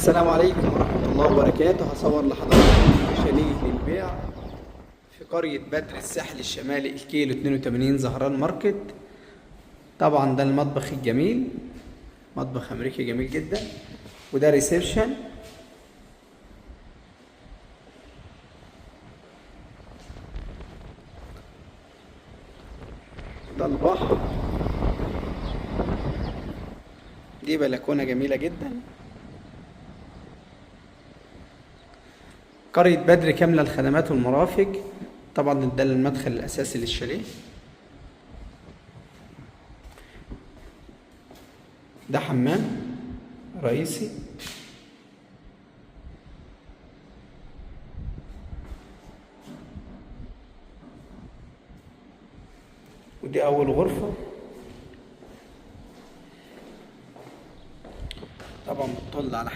السلام عليكم ورحمة الله وبركاته. هصور لحضراتكم شاليه للبيع في قرية بدر الساحل الشمالي، الكيلو 82 زهران ماركت. طبعا ده المطبخ الجميل، مطبخ أمريكي جميل جدا، وده ريسبشن. ده البحر، دي بلكونة جميلة جدا. قرية بدر كاملة الخدمات والمرافق. طبعا ده المدخل الأساسي للشاليه. ده حمام رئيسي. ودي أول غرفة. طبعا بتطل على